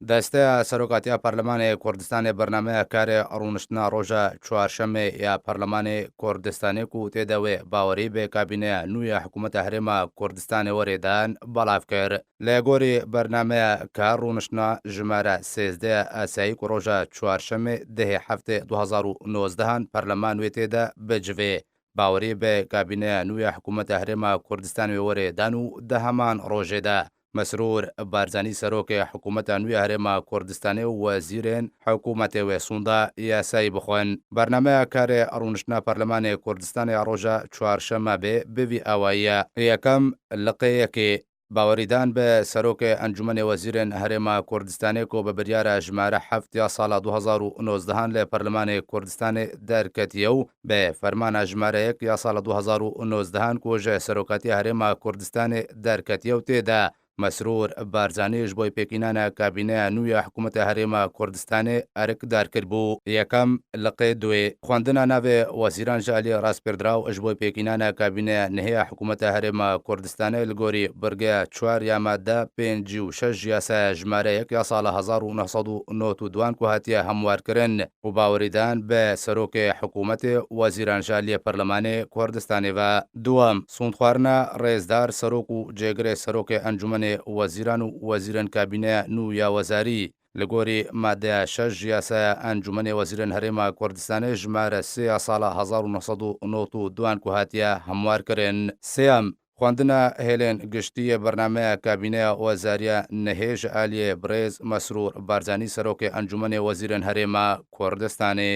دەستەیا سەرۆکاتیا پەرلەمانێ کوردستانێ بەرنامەیا کارێ ڕوونشتنا ڕۆژە چوارشەمێ یا پەرلەمانێ کوردستانێ کو تێدە وێ باوەری بێ کابینەیا نوو یا حکوومەتە هەرێما کوردستانێ وەرێ دان بەڵاڤ کرد. لە گۆری بەرنامەیا کار ڕوونشتنا ژمارە 13 ئاسایی کو ڕۆژە چوارشەمێ دهێ هەفتێ 2019 هان پەرلەمان وێ تێدە بجڤێ باوەری بێ کابینەیا نوو یا حکوومەتە هەرێما کوردستان وێ وەرێ دان و دە هەمان ڕۆژێ دە مەسرور بارزانی سەرۆکێ حکوومەتا نوێ هەرێما کوردستانێ و وەزیرێن حکوومەتێ وێ سوندا یاسایی بخوەن. بەرنامەیا کارێ ڕوونشتنا پەرلەمانێ کوردستانێ ڕۆژە چوارشەمە بێ بڤی ئاواییە. یەکەم، لقێ یەکێ، باوەریدان بە سەرۆکێ ئەنجومەنێ وەزیرێن هەرێما کوردستانێ کو بە بریارە ژمارە حەفت یا ساڵا 2019 هان لە پەرلەمانێ کوردستانێ دەرکەتیە و بە فەرمانە ژمارە یەک یا ساڵ 2019 هان کو ژە سەرۆکاتیە هەرێما کوردستانێ دەرکەتیە و تێدا مەسرور بارزانی ژ بۆی پێکینانە کابینەیا نوویا حکوومەتە هەرێما کوردستانێ ئەرک دار کربوو. یەکەم، لقێ دوێ، خوەندنا ناڤێ وەزیران ژ ئالیێ ڕاسپێردراو ژ بۆی پێکینانە کابینەیا نهێیا حکوومەتە هەرێما کوردستانێ ل گۆری برگەیا چوار یا مادە 56 ژ یاسایا ژمارە یەک یا ساڵە 1992 کو هاتیە هەموارکرن و باوەریدان بە سەرۆکێ حکوومەتێ وەزیران ژ ئالیێ پەرلەمانێ کوردستانێ ڤە. دووەم، سوندخوارنە ڕێزدار سەرۆک و جێگرێ سەرۆکێ ئەنجومەنێ وەزیران و وەزیرێن کابینەیا نوو یا وەزاری لە گۆری مادەیا شەش ژ یاسایا ئەنجومەنێ وەزیرێن هەرێما کوردستانێ ژمارە سێ یا ساڵا 1992 کو هاتیە هەموار کرن. سێیەم، خوەندنە هێلێن گشتیێ بەرنامەیا کابینەیا وەزاریە نهێ ژ ئالیێ برێز مەسرور بارزانی سەرۆکێ ئەنجومەنێ وەزیرێن هەرێما کوردستانێ.